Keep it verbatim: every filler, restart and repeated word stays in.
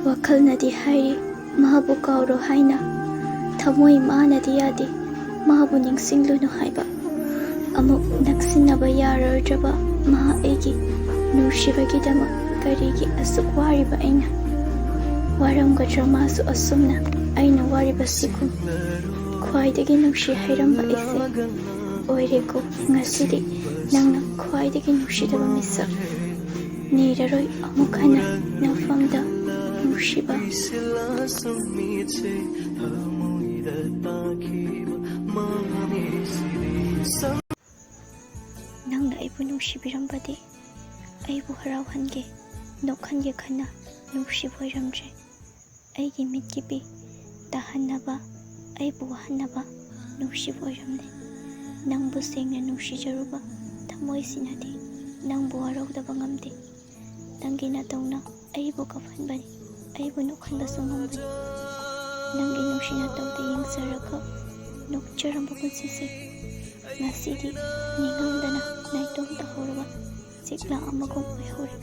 ꯋꯥꯈꯜꯅꯗꯤ ꯍꯥꯏꯔꯤ, ꯃꯍꯥꯛꯄꯨ ꯀꯥꯎꯔꯣ ꯍꯥꯏꯅ꯫ ꯊꯃꯣꯏ ꯃꯥꯅꯗꯤ ꯌꯥꯗꯦ, ꯃꯍꯥꯛꯄꯨ ꯅꯤꯡꯁꯤꯡꯂꯨꯅꯨ ꯍꯥꯏꯕ꯫ ꯑꯃꯨꯛ ꯅꯛꯁꯤꯟꯅꯕ ꯌꯥꯔꯣꯏꯗ꯭ꯔꯕ ꯃꯍꯥꯛ ꯑꯩꯒꯤ ꯅꯨꯡꯁꯤꯕꯒꯤꯗꯃꯛ ꯀꯔꯤꯒꯤ ꯑꯁꯨꯛ ꯋꯥꯔꯤꯕ ꯑꯩꯅ? ꯋꯥꯔꯝꯒꯗ꯭ꯔꯥ ꯃꯥꯁꯨ ꯑꯁꯨꯝꯅ ꯑꯩꯅ ꯋꯥꯔꯤꯕꯁꯤꯒꯨꯝ? ꯈ꯭ꯋꯥꯏꯗꯒꯤ ꯅꯨꯡꯁꯤ ꯍꯥꯏꯔꯝꯕ ꯑꯩꯁꯦ ꯑꯣꯏꯔꯦꯀꯣ ꯉꯁꯤꯗꯤ꯫ ꯅꯪꯅ ꯈ꯭ꯋꯥꯏꯗꯒꯤ ꯅꯨꯡꯁꯤꯗꯕ ꯃꯤꯁꯛ꯫ ꯅꯤꯔꯔꯣꯏ ꯑꯃꯨꯛ ꯍꯟꯅ ꯅꯐꯝꯗ, ꯅꯨꯡꯁꯤꯕ꯫ ꯅꯪꯅ ꯑꯩꯕꯨ ꯅꯨꯡꯁꯤꯕꯤꯔꯝꯕꯗꯤ ꯑꯩꯕꯨ ꯍꯔꯥꯎꯍꯟꯒꯦ, ꯅꯣꯛꯍꯟꯒꯦ ꯈꯟꯅ ꯅꯨꯡꯁꯤꯕ ꯑꯣꯏꯔꯝꯗ꯭ꯔꯦ꯫ ꯑꯩꯒꯤ ꯃꯤꯠꯀꯤ ꯄꯤ ꯇꯥꯍꯟꯅꯕ, ꯑꯩꯕꯨ ꯋꯥꯍꯟꯅꯕ ꯅꯨꯡꯁꯤꯕ ꯑꯣꯏꯔꯝꯂꯦ꯫ ꯅꯪꯕꯨ ꯁꯦꯡꯅ ꯅꯨꯡꯁꯤꯖꯔꯨꯕ ꯊꯃꯣꯏꯁꯤꯅꯗꯤ ꯅꯪꯕꯨ ꯋꯥꯔꯧꯗꯕ ꯉꯝꯗꯦ꯫ ꯅꯪꯒꯤ ꯅꯇꯧꯅ ꯑꯩꯕꯨ ꯀꯞꯍꯟꯕꯅꯤ, ꯑꯩꯕꯨ ꯅꯣꯛꯍꯟꯕꯁꯨ ꯉꯝꯕꯅꯤ꯫ ꯅꯪꯒꯤ ꯅꯨꯡꯁꯤ ꯅꯇꯧꯗ ꯌꯦꯡꯖꯔꯒ ꯅꯣꯛꯆꯔꯝꯕ ꯄꯨꯟꯁꯤꯁꯦ ꯉꯁꯤꯗꯤ ꯅꯤꯡꯉꯝꯗꯅ ꯅꯥꯏꯇꯣꯝ ꯇꯥꯍꯧꯔꯕ ꯆꯤꯛꯂꯥ ꯑꯃꯒꯨꯝ ꯑꯣꯏꯍꯧꯔꯦ꯫